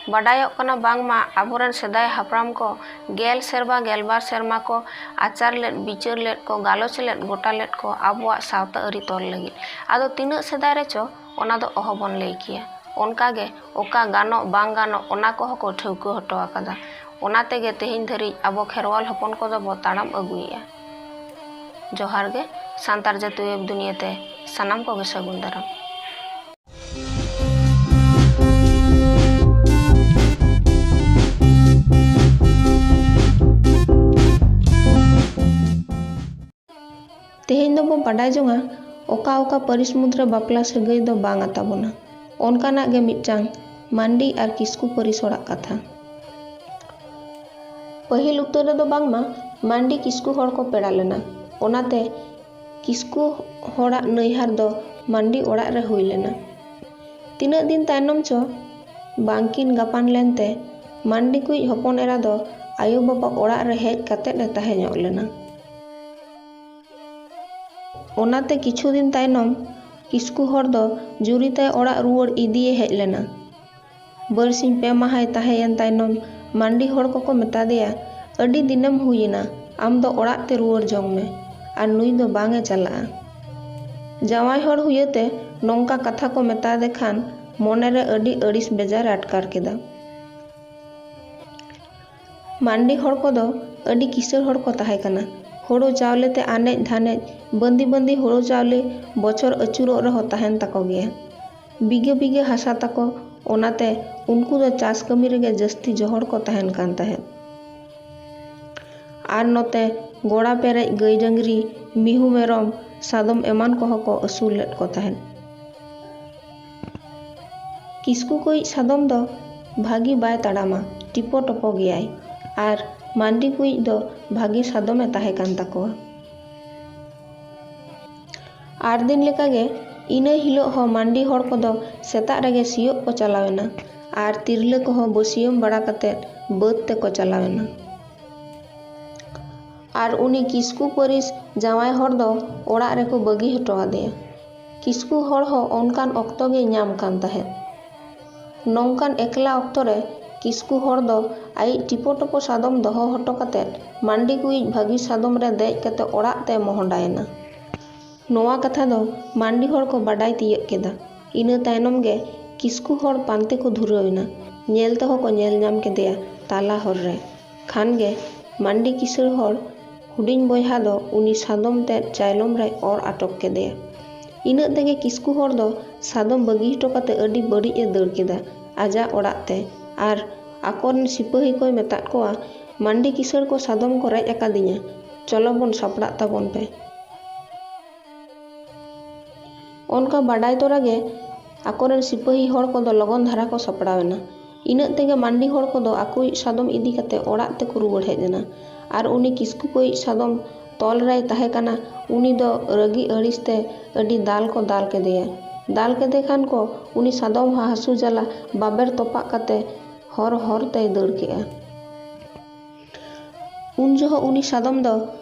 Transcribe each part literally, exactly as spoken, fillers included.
ᱵᱟᱰᱟᱭᱚᱜ ᱠᱟᱱᱟ ᱵᱟᱝᱢᱟ ᱟᱵᱚᱨᱮᱱ ᱥᱮᱫᱟᱭ ᱦᱟᱯᱲᱟᱢ ᱠᱚ ᱜᱮᱞ ᱥᱮᱨᱢᱟ, ᱜᱮᱞᱵᱟᱨ ᱥᱮᱨᱢᱟ ᱠᱚ ᱟᱪᱟᱨ ᱞᱮᱫ, ᱵᱤᱪᱟᱹᱨ ᱞᱮᱫ ᱠᱚ, ᱜᱟᱞᱚᱪ ᱞᱮᱫ, ᱜᱚᱴᱟ ᱞᱮᱫ ᱠᱚ ᱟᱵᱚᱣᱟᱜ ᱥᱟᱶᱛᱟ ᱟᱹᱨᱤ ᱛᱚᱞ ᱞᱟᱹᱜᱤᱫ᱾ ᱟᱫᱚ ᱛᱤᱱᱟᱹᱜ ᱥᱮᱫᱟᱭ ᱨᱮᱪᱚ, ᱚᱱᱟ ᱫᱚ ᱚᱦᱚᱵᱚᱱ ᱞᱟᱹᱭ ᱠᱮᱭᱟ᱾ ᱚᱱᱠᱟᱜᱮ ᱚᱠᱟ ᱜᱟᱱᱚᱜ ᱵᱟᱝ ᱜᱟᱱᱚᱜ, ᱚᱱᱟ ᱠᱚᱦᱚᱸ ᱠᱚ ᱴᱷᱟᱹᱣᱠᱟᱹ ᱦᱚᱴᱚ ᱟᱠᱟᱫᱟ᱾ ᱚᱱᱟ ᱛᱮᱜᱮ ᱛᱮᱦᱮᱧ ᱫᱷᱟᱹᱨᱤᱡ ᱟᱵᱚ ᱠᱷᱮᱨᱣᱟᱞ ᱦᱚᱯᱚᱱ ᱠᱚᱫᱚ ᱵᱚ ᱛᱟᱲᱟᱢ ᱟᱹᱜᱩᱭᱮᱫᱼᱟ᱾ ᱡᱚᱦᱟᱨ ᱜᱮ᱾ ᱥᱟᱱᱛᱟᱲ ᱡᱟᱹᱛᱤ ᱣᱮᱵᱽ ᱫᱩᱱᱤᱭᱟᱹ ᱛᱮ ᱥᱟᱱᱟᱢ ᱠᱚᱜᱮ ᱥᱟᱹᱜᱩᱱ ᱫᱟᱨᱟᱢ᱾ ᱛᱮᱦᱮᱧ ᱫᱚᱵᱚ ᱵᱟᱰᱟᱭ ᱡᱚᱝᱟ, ᱚᱠᱟ ᱚᱠᱟ ᱯᱟᱹᱨᱤᱥ ᱢᱩᱫᱽᱨᱮ ᱵᱟᱯᱞᱟ ᱥᱟᱹᱜᱟᱹᱭ ᱫᱚ ᱵᱟᱝ ᱟ ᱛᱟᱵᱚᱱᱟ᱾ ᱚᱱᱠᱟᱱᱟᱜ ᱜᱮ ᱢᱤᱫᱴᱟᱝ ᱢᱟᱱᱰᱤ ᱟᱨ ᱠᱤᱥᱠᱩ ᱯᱟᱹᱨᱤᱥ ᱦᱚᱲᱟᱜ ᱠᱟᱛᱷᱟ᱾ ᱯᱟᱹᱦᱤᱞ ᱩᱛᱟᱹᱨ ᱨᱮᱫᱚ ᱵᱟᱝᱢᱟ ᱢᱟᱱᱰᱤ ᱠᱤᱥᱠᱩ ᱦᱚᱲ ᱠᱚ ᱯᱮᱲᱟ ᱞᱮᱱᱟ᱾ ᱚᱱᱟᱛᱮ ᱠᱤᱥᱠᱩ ᱦᱚᱲᱟᱜ ᱱᱟᱹᱭᱦᱟᱨ ᱫᱚ ᱢᱟᱱᱰᱤ ᱚᱲᱟᱜ ᱨᱮ ᱦᱩᱭ ᱞᱮᱱᱟ᱾ ᱛᱤᱱᱟᱹᱜ ᱫᱤᱱ ᱛᱟᱭᱱᱚᱢ ᱪᱚ ᱵᱟᱝᱠᱤᱱ ᱜᱟᱯᱟᱱ ᱞᱮᱱᱛᱮ ᱢᱟᱱᱰᱤ ᱠᱩᱭᱤᱡ ᱦᱚᱯᱚᱱ ᱮᱨᱟ ᱫᱚ ᱟᱭᱳ ᱵᱟᱵᱟ ᱚᱲᱟᱜ ᱨᱮ ᱦᱮᱡ ᱠᱟᱛᱮᱫ ᱮ ᱛᱟᱦᱮᱸ ᱧᱚᱜ ᱞᱮᱱᱟ᱾ ᱚᱱᱟᱛᱮ ᱠᱤᱪᱷᱩ ᱫᱤᱱ ᱛᱟᱭᱱᱚᱢ ᱠᱤᱥᱠᱩ ᱦᱚᱲ ᱫᱚ ᱡᱩᱨᱤ ᱛᱟᱭ ᱚᱲᱟᱜ ᱨᱩᱣᱟᱹᱲ ᱤᱫᱤᱭᱮ ᱦᱮᱡ ᱞᱮᱱᱟ᱾ ᱵᱟᱨᱥᱤᱧ ᱯᱮ ᱢᱟᱦᱟᱭ ᱛᱟᱦᱮᱸᱭᱮᱱ ᱛᱟᱭᱱᱚᱢ ᱢᱟᱱᱰᱤ ᱦᱚᱲ ᱠᱚᱠᱚ ᱢᱮᱛᱟ ᱫᱮᱭᱟ, "ᱟᱹᱰᱤ ᱫᱤᱱᱮᱢ ᱦᱩᱭᱮᱱᱟ, ᱟᱢ ᱫᱚ ᱚᱲᱟᱜ ᱛᱮ ᱨᱩᱣᱟᱹᱲ ᱡᱚᱝ ᱢᱮ, ᱟᱨ ᱱᱩᱭ ᱫᱚ ᱵᱟᱝ ᱮ ᱪᱟᱞᱟᱜᱼᱟ᱾" ᱡᱟᱶᱟᱭ ᱦᱚᱲ ᱦᱩᱭᱟᱹᱛᱮ ᱱᱚᱝᱠᱟ ᱠᱟᱛᱷᱟ ᱠᱚ ᱢᱮᱛᱟᱫᱮ ᱠᱷᱟᱱ ᱢᱚᱱᱮᱨᱮ ᱟᱹᱰᱤ ᱟᱹᱲᱤᱥ ᱵᱮᱡᱟᱨ ᱮ ᱟᱴᱠᱟᱨ ᱠᱮᱫᱟ᱾ ᱢᱟᱱᱰᱤ ᱦᱚᱲ ᱠᱚᱫᱚ ᱟᱹᱰᱤ ᱠᱤᱥᱟᱹᱬ ᱦᱚᱲ ᱠᱚ ᱛᱟᱦᱮᱸ ᱠᱟᱱᱟ᱾ ᱦᱳᱲᱳ ᱪᱟᱣᱞᱮ ᱛᱮ ᱟᱱᱮᱡ ᱫᱷᱟᱱᱮᱡ, ᱵᱟᱹᱱᱫᱤ ᱵᱟᱹᱱᱫᱤ ᱦᱳᱲᱳ ᱪᱟᱣᱞᱮ ᱵᱚᱪᱷᱚᱨ ᱟᱹᱪᱩᱨᱚᱜ ᱨᱮᱦᱚᱸ ᱛᱟᱦᱮᱱ ᱛᱟᱠᱚ ᱜᱮᱭᱟ᱾ ᱵᱤᱜᱷᱟᱹ ᱵᱤᱜᱷᱟᱹ ᱦᱟᱥᱟ ᱛᱟᱠᱚ, ᱚᱱᱟᱛᱮ ᱩᱱᱠᱩ ᱫᱚ ᱪᱟᱥ ᱠᱟᱹᱢᱤ ᱨᱮᱜᱮ ᱡᱟᱹᱥᱛᱤ ᱡᱚᱦᱚᱲ ᱠᱚ ᱛᱟᱦᱮᱱ ᱠᱟᱱ ᱛᱟᱦᱮᱸᱫ᱾ ᱟᱨ ᱱᱚᱛᱮ ᱜᱚᱲᱟ ᱯᱮᱨᱮᱡ ᱜᱟᱹᱭ ᱰᱟᱹᱝᱨᱤ, ᱢᱤᱦᱩ ᱢᱮᱨᱚᱢ, ᱥᱟᱫᱚᱢ ᱮᱢᱟᱱ ᱠᱚᱦᱚᱸ ᱠᱚ ᱟᱹᱥᱩᱞ ᱞᱮᱫ ᱠᱚ ᱛᱟᱦᱮᱸᱫ᱾ ᱠᱤᱥᱠᱩ ᱠᱚᱭᱤᱡ ᱥᱟᱫᱚᱢ ᱫᱚ ᱵᱷᱟᱹᱜᱤ ᱵᱟᱭ ᱛᱟᱲᱟᱢᱟ, ᱴᱤᱯᱚ ᱴᱚᱯᱚ ᱜᱮᱭᱟᱭ᱾ ᱟᱨ ᱢᱟᱱᱰᱤ ᱠᱚᱭᱤᱡ ᱫᱚ ᱵᱷᱟᱹᱜᱤ ᱥᱟᱫᱚᱢᱮ ᱛᱟᱦᱮᱸ ᱠᱟᱱ ᱛᱟᱠᱚᱣᱟ᱾ ᱟᱨ ᱫᱤᱱ ᱞᱮᱠᱟᱜᱮ ᱤᱱᱟᱹ ᱦᱤᱞᱳᱜ ᱦᱚᱸ ᱢᱟᱱᱰᱤ ᱦᱚᱲ ᱠᱚᱫᱚ ᱥᱮᱛᱟᱜ ᱨᱮᱜᱮ ᱥᱤᱭᱳᱜ ᱠᱚ ᱪᱟᱞᱟᱣ ᱮᱱᱟ᱾ ᱟᱨ ᱛᱤᱨᱞᱟᱹ ᱠᱚᱦᱚᱸ ᱵᱟᱹᱥᱭᱟᱹᱢ ᱵᱟᱲᱟ ᱠᱟᱛᱮ ᱵᱟᱹᱫᱽ ᱛᱮᱠᱚ ᱪᱟᱞᱟᱣ ᱮᱱᱟ᱾ ᱟᱨ ᱩᱱᱤ ᱠᱤᱥᱠᱩ ᱯᱟᱹᱨᱤᱥ ᱡᱟᱶᱟᱭ ᱦᱚᱲ ᱫᱚ ᱚᱲᱟᱜ ᱨᱮᱠᱚ ᱵᱟᱹᱜᱤ ᱦᱚᱴᱚ ᱟᱫᱮᱭᱟ᱾ ᱠᱤᱥᱠᱩ ᱦᱚᱲ ᱦᱚᱸ ᱚᱱᱠᱟᱱ ᱚᱠᱛᱚ ᱜᱮᱭ ᱧᱟᱢ ᱠᱟᱱ ᱛᱟᱦᱮᱸᱫ᱾ ᱱᱚᱝᱠᱟᱱ ᱮᱠᱞᱟ ᱚᱠᱛᱚ ᱨᱮ ᱠᱤᱥᱠᱩ ᱦᱚᱲ ᱫᱚ ᱟᱡᱤᱡ ᱴᱤᱯᱚ ᱴᱚᱯᱚ ᱥᱟᱫᱚᱢ ᱫᱚᱦᱚ ᱦᱚᱴᱚ ᱠᱟᱛᱮ ᱢᱟᱱᱰᱤ ᱠᱚᱭᱤᱡ ᱵᱷᱟᱹᱜᱤ ᱥᱟᱫᱚᱢ ᱨᱮ ᱫᱮᱡ ᱠᱟᱛᱮ ᱚᱲᱟᱜ ᱛᱮ ᱢᱚᱦᱰᱟᱭᱮᱱᱟ᱾ ᱱᱚᱣᱟ ᱠᱟᱛᱷᱟ ᱫᱚ ᱢᱟᱱᱰᱤ ᱦᱚᱲ ᱠᱚ ᱵᱟᱰᱟᱭ ᱛᱤᱭᱟᱹᱜ ᱠᱮᱫᱟ᱾ ᱤᱱᱟᱹ ᱛᱟᱭᱱᱚᱢ ᱜᱮ ᱠᱤᱥᱠᱩ ᱦᱚᱲ ᱯᱟᱱᱛᱮ ᱠᱚ ᱫᱷᱩᱨᱟᱹᱣ ᱮᱱᱟ᱾ ᱧᱮᱞ ᱛᱮᱦᱚᱸ ᱠᱚ ᱧᱮᱞ ᱧᱟᱢ ᱠᱮᱫᱮᱭᱟ ᱛᱟᱞᱟ ᱦᱚᱨ ᱨᱮ᱾ ᱠᱷᱟᱱ ᱜᱮ ᱢᱟᱱᱰᱤ ᱠᱤᱥᱟᱹᱬ ᱦᱚᱲ ᱦᱩᱰᱤᱧ ᱵᱚᱭᱦᱟ ᱫᱚ ᱩᱱᱤ ᱥᱟᱫᱚᱢ ᱛᱮᱫ ᱪᱟᱭᱞᱚᱢ ᱨᱮᱭ ᱚᱨ ᱟᱴᱚᱠ ᱠᱮᱫᱮᱭᱟ᱾ ᱤᱱᱟᱹᱜ ᱛᱮᱜᱮ ᱠᱤᱥᱠᱩ ᱦᱚᱲ ᱫᱚ ᱥᱟᱫᱚᱢ ᱵᱟᱹᱜᱤ ᱦᱚᱴᱚ ᱠᱟᱛᱮ ᱟᱹᱰᱤ ᱵᱟᱹᱲᱤᱡ ᱮ ᱫᱟᱹᱲ ᱠᱮᱫᱟ ᱟᱡᱟᱜ ᱚᱲᱟᱜ ᱛᱮ᱾ ᱟᱨ ᱟᱠᱚᱨᱮᱱ ᱥᱤᱯᱟᱹᱦᱤ ᱠᱚᱭ ᱢᱮᱛᱟᱫ ᱠᱚᱣᱟ, "ᱢᱟᱱᱰᱤ ᱠᱤᱥᱟᱹᱬ ᱠᱚ ᱥᱟᱫᱚᱢ ᱠᱚ ᱨᱮᱡ ᱟᱠᱟᱫᱤᱧᱟ, ᱪᱚᱞᱚ ᱵᱚᱱ ᱥᱟᱯᱲᱟᱜ ᱛᱟᱵᱚᱱ ᱯᱮ᱾" ᱚᱱᱠᱟ ᱵᱟᱰᱟᱭ ᱛᱚᱨᱟ ᱜᱮ ᱟᱠᱚᱨᱮᱱ ᱥᱤᱯᱟᱹᱦᱤ ᱦᱚᱲ ᱠᱚᱫᱚ ᱞᱚᱜᱚᱱ ᱫᱷᱟᱨᱟ ᱠᱚ ᱥᱟᱯᱲᱟᱣ ᱮᱱᱟ᱾ ᱤᱱᱟᱹᱜ ᱛᱮᱜᱮ ᱢᱟᱱᱰᱤ ᱦᱚᱲ ᱠᱚᱫᱚ ᱟᱠᱚᱭᱤᱡ ᱥᱟᱫᱚᱢ ᱤᱫᱤ ᱠᱟᱛᱮ ᱚᱲᱟᱜ ᱛᱮᱠᱚ ᱨᱩᱣᱟᱹᱲ ᱦᱮᱡ ᱮᱱᱟ᱾ ᱟᱨ ᱩᱱᱤ ᱠᱤᱥᱠᱩ ᱠᱚᱭᱤᱡ ᱥᱟᱫᱚᱢ ᱛᱚᱞ ᱨᱮᱭ ᱛᱟᱦᱮᱸ ᱠᱟᱱᱟ, ᱩᱱᱤ ᱫᱚ ᱨᱟᱹᱜᱤ ᱟᱹᱲᱤᱥ ᱛᱮ ᱟᱹᱰᱤ ᱫᱟᱞ ᱠᱚ ᱫᱟᱞ ᱠᱮᱫᱮᱭᱟ᱾ ᱫᱟᱞ ᱠᱮᱫᱮ ᱠᱷᱟᱱ ᱠᱚ ᱩᱱᱤ ᱥᱟᱫᱚᱢ ᱦᱟᱹᱥᱩ ᱡᱟᱞᱟ ᱵᱟᱵᱮᱨ ᱛᱚᱯᱟᱜ ᱠᱟᱛᱮ ᱦᱚᱨ ᱦᱚᱨ ᱛᱮᱭ ᱫᱟᱹᱲ ᱠᱮᱜᱼᱟ᱾ ᱩᱱ ᱡᱚᱦᱚᱜ ᱩᱱᱤ ᱥᱟᱫᱚᱢ ᱫᱚ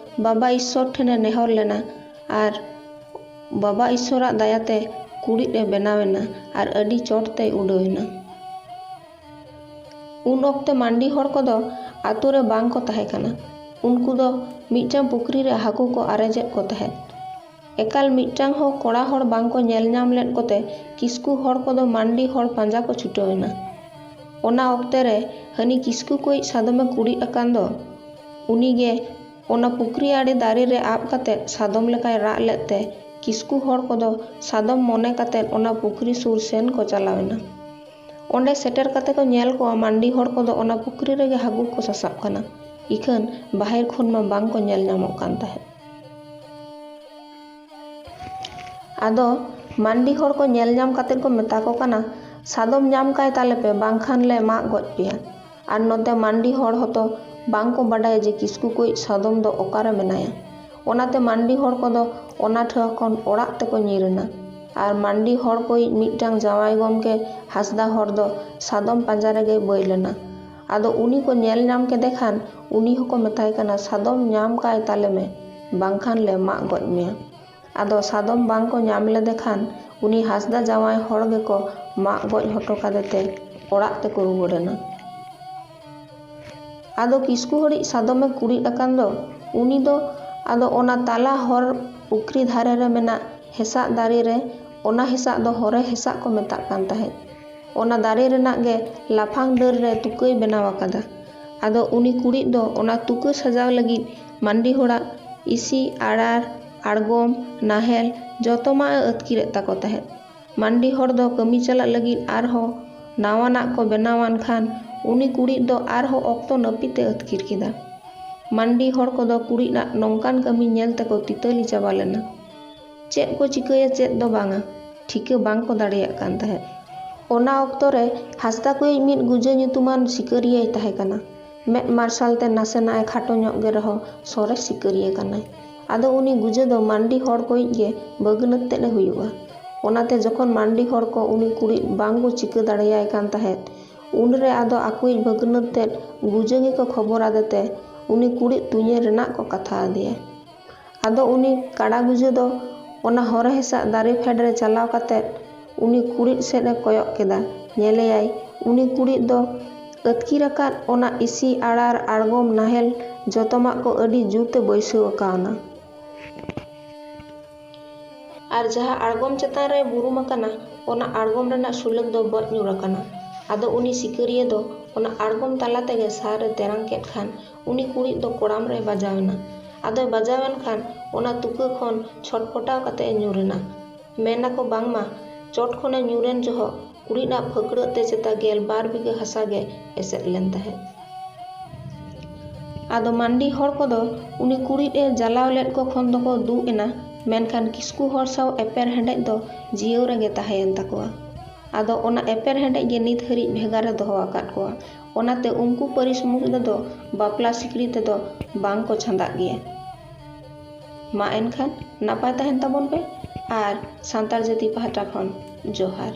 ᱵᱟᱵᱟ ᱤᱥᱥᱚᱨ ᱴᱷᱮᱱᱮ ᱱᱮᱦᱚᱨ ᱞᱮᱱᱟ ᱟᱨ ᱵᱟᱵᱟ ᱤᱥᱥᱚᱨᱟᱜ ᱫᱟᱭᱟᱛᱮ ᱠᱩᱲᱤᱫ ᱮ ᱵᱮᱱᱟᱣ ᱮᱱᱟ ᱟᱨ ᱟᱹᱰᱤ ᱪᱚᱴ ᱛᱮᱭ ᱩᱰᱟᱹᱣ ᱮᱱᱟ᱾ ᱩᱱ ᱚᱠᱛᱮ ᱢᱟᱱᱰᱤ ᱦᱚᱲ ᱠᱚᱫᱚ ᱟᱛᱳ ᱨᱮ ᱵᱟᱝ ᱠᱚ ᱛᱟᱦᱮᱸ ᱠᱟᱱᱟ᱾ ᱩᱱᱠᱩ ᱫᱚ ᱢᱤᱫᱴᱟᱝ ᱯᱩᱠᱷᱨᱤ ᱨᱮ ᱦᱟᱹᱠᱩ ᱠᱚ ᱟᱨᱮᱡᱮᱫ ᱠᱚ ᱛᱟᱦᱮᱸᱫ᱾ ᱮᱠᱟᱞ ᱢᱤᱫᱴᱟᱝ ᱦᱚᱸ ᱠᱚᱲᱟ ᱦᱚᱲ ᱵᱟᱝ ᱠᱚ ᱧᱮᱞ ᱧᱟᱢ ᱞᱮᱫ ᱠᱚᱛᱮ ᱠᱤᱥᱠᱩ ᱦᱚᱲ ᱠᱚᱫᱚ ᱢᱟᱱᱰᱤ ᱦᱚᱲ ᱯᱟᱸᱡᱟ ᱠᱚ ᱪᱷᱩᱴᱟᱹᱣ ᱮᱱᱟ᱾ ᱚᱱᱟ ᱚᱠᱛᱮ ᱨᱮ ᱦᱟᱹᱱᱤ ᱠᱤᱥᱠᱩ ᱠᱚᱭᱤᱡ ᱥᱟᱫᱚᱢᱮ ᱠᱩᱲᱤᱫ ᱟᱠᱟᱱ ᱫᱚ, ᱩᱱᱤ ᱜᱮ ᱚᱱᱟ ᱯᱩᱠᱷᱨᱤ ᱟᱲᱮ ᱫᱟᱨᱮ ᱨᱮ ᱟᱵ ᱠᱟᱛᱮ ᱥᱟᱫᱚᱢ ᱞᱮᱠᱟᱭ ᱨᱟᱜ ᱞᱮᱫ ᱛᱮ ᱠᱤᱥᱠᱩ ᱦᱚᱲ ᱠᱚᱫᱚ ᱥᱟᱫᱚᱢ ᱢᱚᱱᱮ ᱠᱟᱛᱮ ᱚᱱᱟ ᱯᱩᱠᱷᱨᱤ ᱥᱩᱨ ᱥᱮᱱ ᱠᱚ ᱪᱟᱞᱟᱣ ᱮᱱᱟ᱾ ᱚᱸᱰᱮ ᱥᱮᱴᱮᱨ ᱠᱟᱛᱮ ᱠᱚ ᱧᱮᱞ ᱠᱚᱣᱟ ᱢᱟᱱᱰᱤ ᱦᱚᱲ ᱠᱚᱫᱚ ᱚᱱᱟ ᱯᱩᱠᱷᱨᱤ ᱨᱮᱜᱮ ᱦᱟᱹᱠᱩ ᱠᱚ ᱥᱟᱥᱟᱵ ᱠᱟᱱᱟ, ᱤᱠᱷᱟᱹᱱ ᱵᱟᱦᱮᱨ ᱠᱷᱚᱱ ᱢᱟ ᱵᱟᱝ ᱠᱚ ᱧᱮᱞ ᱧᱟᱢᱚᱜ ᱠᱟᱱ ᱛᱟᱦᱮᱸᱫ᱾ ᱟᱫᱚ ᱢᱟᱱᱰᱤ ᱦᱚᱲ ᱠᱚ ᱧᱮᱞ ᱧᱟᱢ ᱠᱟᱛᱮ ᱠᱚ ᱢᱮᱛᱟ ᱠᱚ ᱠᱟᱱᱟ, "ᱥᱟᱫᱚᱢ ᱧᱟᱢ ᱠᱟᱭ ᱛᱟᱞᱮ ᱯᱮ, ᱵᱟᱝᱠᱷᱟᱱ ᱞᱮ ᱢᱟᱜ ᱜᱚᱡ ᱯᱮᱭᱟ᱾" ᱟᱨ ᱱᱚᱛᱮ ᱢᱟᱱᱰᱤ ᱦᱚᱲ ᱦᱚᱸᱛᱚ ᱵᱟᱝ ᱠᱚ ᱵᱟᱰᱟᱭᱟ ᱡᱮ ᱠᱤᱥᱠᱩ ᱠᱚᱭᱤᱡ ᱥᱟᱫᱚᱢ ᱫᱚ ᱚᱠᱟᱨᱮ ᱢᱮᱱᱟᱭᱟ᱾ ᱚᱱᱟᱛᱮ ᱢᱟᱱᱰᱤ ᱦᱚᱲ ᱠᱚᱫᱚ ᱚᱱᱟ ᱴᱷᱟᱶ ᱠᱷᱚᱱ ᱚᱲᱟᱜ ᱛᱮᱠᱚ ᱧᱤᱨ ᱮᱱᱟ᱾ ᱟᱨ ᱢᱟᱱᱰᱤ ᱦᱚᱲ ᱠᱚᱭᱤᱡ ᱢᱤᱫᱴᱟᱝ ᱡᱟᱶᱟᱭ ᱜᱚᱢᱠᱮ ᱦᱟᱸᱥᱫᱟ ᱦᱚᱲ ᱫᱚ ᱥᱟᱫᱚᱢ ᱯᱟᱸᱡᱟ ᱨᱮᱜᱮᱭ ᱵᱟᱹᱭ ᱞᱮᱱᱟ᱾ ᱟᱫᱚ ᱩᱱᱤ ᱠᱚ ᱧᱮᱞ ᱧᱟᱢ ᱠᱮᱫᱮ ᱠᱷᱟᱱ ᱩᱱᱤ ᱦᱚᱸᱠᱚ ᱢᱮᱛᱟᱭ ᱠᱟᱱᱟ, "ᱥᱟᱫᱚᱢ ᱧᱟᱢ ᱠᱟᱭ ᱛᱟᱞᱮ ᱢᱮ, ᱵᱟᱝᱠᱷᱟᱱ ᱞᱮ ᱢᱟᱜ ᱜᱚᱡ ᱢᱮᱭᱟ᱾" ᱟᱫᱚ ᱥᱟᱫᱚᱢ ᱵᱟᱝ ᱠᱚ ᱧᱟᱢ ᱞᱮᱫᱮ ᱠᱷᱟᱱ ᱩᱱᱤ ᱦᱟᱸᱥᱫᱟ ᱡᱟᱶᱟᱭ ᱦᱚᱲ ᱜᱮᱠᱚ ᱢᱟᱜ ᱜᱚᱡ ᱦᱚᱴᱚ ᱠᱟᱫᱮ ᱛᱮ ᱚᱲᱟᱜ ᱛᱮᱠᱚ ᱨᱩᱣᱟᱹᱲ ᱮᱱᱟ᱾ ᱟᱫᱚ ᱠᱤᱥᱠᱩ ᱦᱚᱲᱤᱡ ᱥᱟᱫᱚᱢᱮ ᱠᱩᱲᱤᱫ ᱟᱠᱟᱱ ᱫᱚ, ᱩᱱᱤ ᱫᱚ ᱟᱫᱚ ᱚᱱᱟ ᱛᱟᱞᱟ ᱦᱚᱨ ᱯᱩᱠᱷᱨᱤ ᱫᱷᱟᱨᱮ ᱨᱮ ᱢᱮᱱᱟᱜ ᱦᱮᱸᱥᱟᱜ ᱫᱟᱨᱮ ᱨᱮ, ᱚᱱᱟ ᱦᱮᱸᱥᱟᱜ ᱫᱚ ᱦᱚᱨᱮ ᱦᱮᱸᱥᱟᱜ ᱠᱚ ᱢᱮᱛᱟᱜ ᱠᱟᱱ ᱛᱟᱦᱮᱸᱫ, ᱚᱱᱟ ᱫᱟᱨᱮ ᱨᱮᱱᱟᱜ ᱜᱮ ᱞᱟᱯᱷᱟᱝ ᱰᱟᱹᱨ ᱨᱮ ᱛᱩᱠᱟᱹᱭ ᱵᱮᱱᱟᱣ ᱟᱠᱟᱫᱟ᱾ ᱟᱫᱚ ᱩᱱᱤ ᱠᱩᱲᱤᱫ ᱫᱚ ᱚᱱᱟ ᱛᱩᱠᱟᱹ ᱥᱟᱡᱟᱣ ᱞᱟᱹᱜᱤᱫ ᱢᱟᱱᱰᱤ ᱦᱚᱲᱟᱜ ᱤᱥᱤ, ᱟᱲᱟᱨ, ᱟᱬᱜᱚᱢ, ᱱᱟᱦᱮᱞ ᱡᱚᱛᱚᱢᱟᱜ ᱮ ᱟᱹᱛᱠᱤᱨᱮᱫ ᱛᱟᱠᱚ ᱛᱟᱦᱮᱸᱫ᱾ ᱢᱟᱱᱰᱤ ᱦᱚᱲ ᱫᱚ ᱠᱟᱹᱢᱤ ᱪᱟᱞᱟᱜ ᱞᱟᱹᱜᱤᱫ ᱟᱨᱦᱚᱸ ᱱᱟᱣᱟᱱᱟᱜ ᱠᱚ ᱵᱮᱱᱟᱣᱟᱱ ᱠᱷᱟᱱ, ᱩᱱᱤ ᱠᱩᱲᱤᱫ ᱫᱚ ᱟᱨᱦᱚᱸ ᱚᱠᱛᱚ ᱱᱟᱹᱯᱤᱛ ᱮ ᱟᱹᱛᱠᱤᱨ ᱠᱮᱫᱟ᱾ ᱢᱟᱱᱰᱤ ᱦᱚᱲ ᱠᱚᱫᱚ ᱠᱩᱲᱤᱫ ᱟᱜ ᱱᱚᱝᱠᱟᱱ ᱠᱟᱹᱢᱤ ᱧᱮᱞ ᱛᱮᱠᱚ ᱛᱤᱛᱟᱹᱞᱤ ᱪᱟᱵᱟ ᱞᱮᱱᱟ᱾ ᱪᱮᱫ ᱠᱚ ᱪᱤᱠᱟᱹᱭᱟ ᱪᱮᱫ ᱫᱚ ᱵᱟᱝᱟ, ᱴᱷᱤᱠᱟᱹ ᱵᱟᱝ ᱠᱚ ᱫᱟᱲᱮᱭᱟᱜ ᱠᱟᱱ ᱛᱟᱦᱮᱸᱫ᱾ ᱚᱱᱟ ᱚᱠᱛᱚ ᱨᱮ ᱦᱟᱸᱥᱫᱟ ᱠᱚᱭᱤᱡ ᱢᱤᱫ ᱜᱩᱡᱟᱹ ᱧᱩᱛᱩᱢᱟᱱ ᱥᱤᱠᱟᱹᱨᱤᱭᱟᱹᱭ ᱛᱟᱦᱮᱸ ᱠᱟᱱᱟ᱾ ᱢᱮᱫ ᱢᱟᱨᱥᱟᱞ ᱛᱮ ᱱᱟᱥᱮᱱᱟᱜ ᱮ ᱠᱷᱟᱴᱚ ᱧᱚᱜ ᱜᱮ ᱨᱮᱦᱚᱸ ᱥᱚᱨᱮᱥ ᱥᱤᱠᱟᱹᱨᱤᱭᱟᱹ ᱠᱟᱱᱟᱭ᱾ ᱟᱫᱚ ᱩᱱᱤ ᱜᱩᱡᱟᱹ ᱫᱚ ᱢᱟᱱᱰᱤ ᱦᱚᱲ ᱠᱚᱭᱤᱡ ᱜᱮ ᱵᱟᱹᱜᱟᱹᱱᱟᱹᱛ ᱛᱮᱫ ᱮ ᱦᱩᱭᱩᱜᱼᱟ᱾ ᱚᱱᱟᱛᱮ ᱡᱚᱠᱷᱚᱱ ᱢᱟᱱᱰᱤ ᱦᱚᱲ ᱠᱚ ᱩᱱᱤ ᱠᱩᱲᱤᱫ ᱵᱟᱝ ᱠᱚ ᱪᱤᱠᱟᱹ ᱫᱟᱲᱮᱭᱟᱭ ᱠᱟᱱ ᱛᱟᱦᱮᱸᱫ, ᱩᱱᱨᱮ ᱟᱫᱚ ᱟᱠᱚᱭᱤᱡ ᱵᱟᱹᱜᱟᱹᱱᱟᱹᱛ ᱛᱮᱫ ᱜᱩᱡᱟᱹ ᱜᱮᱠᱚ ᱠᱷᱚᱵᱚᱨ ᱟᱫᱮ ᱛᱮ ᱩᱱᱤ ᱠᱩᱲᱤᱫ ᱛᱩᱧᱮ ᱨᱮᱱᱟᱜ ᱠᱚ ᱠᱟᱛᱷᱟ ᱟᱫᱮᱭᱟ᱾ ᱟᱫᱚ ᱩᱱᱤ ᱠᱟᱲᱟ ᱜᱩᱡᱟᱹ ᱫᱚ ᱚᱱᱟ ᱦᱚᱨᱮ ᱦᱮᱸᱥᱟᱜ ᱫᱟᱨᱮ ᱯᱷᱮᱰ ᱨᱮ ᱪᱟᱞᱟᱣ ᱠᱟᱛᱮ ᱩᱱᱤ ᱠᱩᱲᱤᱫ ᱥᱮᱫ ᱮ ᱠᱚᱭᱚᱜ ᱠᱮᱫᱟ᱾ ᱧᱮᱞᱮᱭᱟᱭ, ᱩᱱᱤ ᱠᱩᱲᱤᱫ ᱫᱚ ᱟᱹᱛᱠᱤᱨ ᱟᱠᱟᱫ ᱚᱱᱟ ᱤᱥᱤ, ᱟᱲᱟᱨ, ᱟᱬᱜᱚᱢ, ᱱᱟᱦᱮᱞ ᱡᱚᱛᱚᱢᱟᱜ ᱠᱚ ᱟᱹᱰᱤ ᱡᱩᱛ ᱮ ᱵᱟᱹᱭᱥᱟᱹᱣ ᱟᱠᱟᱣᱱᱟ᱾ ᱟᱨ ᱡᱟᱦᱟᱸ ᱟᱬᱜᱚᱢ ᱪᱮᱛᱟᱱ ᱨᱮ ᱵᱩᱨᱩᱢ ᱟᱠᱟᱱᱟ, ᱚᱱᱟ ᱟᱬᱜᱚᱢ ᱨᱮᱱᱟᱜ ᱥᱩᱞᱟᱹᱠ ᱫᱚ ᱵᱚᱡ ᱧᱩᱨ ᱟᱠᱟᱱᱟ᱾ ᱟᱫᱚ ᱩᱱᱤ ᱥᱤᱠᱟᱹᱨᱤᱭᱟᱹ ᱫᱚ ᱚᱱᱟ ᱟᱬᱜᱚᱢ ᱛᱟᱞᱟ ᱛᱮᱜᱮ ᱥᱟᱨ ᱮ ᱛᱮᱨᱟᱝ ᱠᱮᱫ ᱠᱷᱟᱱ, ᱩᱱᱤ ᱠᱩᱲᱤᱫ ᱫᱚ ᱠᱚᱲᱟᱢ ᱨᱮ ᱵᱟᱡᱟᱣ ᱮᱱᱟ᱾ ᱟᱫᱚᱭ ᱵᱟᱡᱟᱣ ᱮᱱ ᱠᱷᱟᱱ, ᱚᱱᱟ ᱛᱩᱠᱟᱹ ᱠᱷᱚᱱ ᱪᱷᱚᱴᱯᱚᱴᱟᱣ ᱠᱟᱛᱮ ᱮ ᱧᱩᱨ ᱮᱱᱟ᱾ ᱢᱮᱱ ᱟᱠᱚ ᱵᱟᱝᱢᱟ ᱪᱚᱴ ᱠᱷᱚᱱᱮ ᱧᱩᱨ ᱮᱱ ᱡᱚᱦᱚᱜ ᱠᱩᱲᱤᱫ ᱟᱜ ᱯᱷᱟᱹᱠᱲᱟᱹᱜ ᱛᱮ ᱪᱮᱛᱟ ᱜᱮᱞ ᱵᱟᱨ ᱵᱤᱜᱷᱟᱹ ᱦᱟᱥᱟ ᱜᱮ ᱮᱥᱮᱫ ᱞᱮᱱ ᱛᱟᱦᱮᱸᱫ᱾ ᱟᱫᱚ ᱢᱟᱱᱰᱤ ᱦᱚᱲ ᱠᱚᱫᱚ ᱩᱱᱤ ᱠᱩᱲᱤᱫ ᱮ ᱡᱟᱞᱟᱣ ᱞᱮᱫ ᱠᱚ ᱠᱷᱚᱱ ᱫᱚᱠᱚ ᱫᱩᱜ ᱮᱱᱟ, ᱢᱮᱱᱠᱷᱟᱱ ᱠᱤᱥᱠᱩ ᱦᱚᱲ ᱥᱟᱶ ᱮᱯᱮᱨ ᱦᱮᱸᱰᱮᱡ ᱫᱚ ᱡᱤᱭᱟᱹᱣ ᱨᱮᱜᱮ ᱛᱟᱦᱮᱸᱭᱮᱱ ᱛᱟᱠᱚᱣᱟ᱾ ᱟᱫᱚ ᱚᱱᱟ ᱮᱯᱮᱨ ᱦᱮᱸᱰᱮᱡ ᱜᱮ ᱱᱤᱛ ᱦᱟᱹᱨᱤᱡ ᱵᱷᱮᱜᱟᱨ ᱮ ᱫᱚᱦᱚ ᱟᱠᱟᱫ ᱠᱚᱣᱟ᱾ ᱚᱱᱟᱛᱮ ᱩᱱᱠᱩ ᱯᱟᱹᱨᱤᱥ ᱢᱩᱫᱽ ᱨᱮᱫᱚ ᱵᱟᱯᱞᱟ ᱥᱤᱠᱲᱤ ᱛᱮᱫᱚ ᱵᱟᱝ ᱠᱚ ᱪᱷᱟᱸᱫᱟᱜ ᱜᱮᱭᱟ᱾ ᱢᱟ ᱮᱱᱠᱷᱟᱱ ᱱᱟᱯᱟᱭ ᱛᱟᱦᱮᱱ ᱛᱟᱵᱚᱱ ᱯᱮ ᱟᱨ ᱥᱟᱱᱛᱟᱲ ᱡᱟᱹᱛᱤ ᱯᱟᱦᱴᱟ ᱠᱷᱚᱱ ᱡᱚᱦᱟᱨ᱾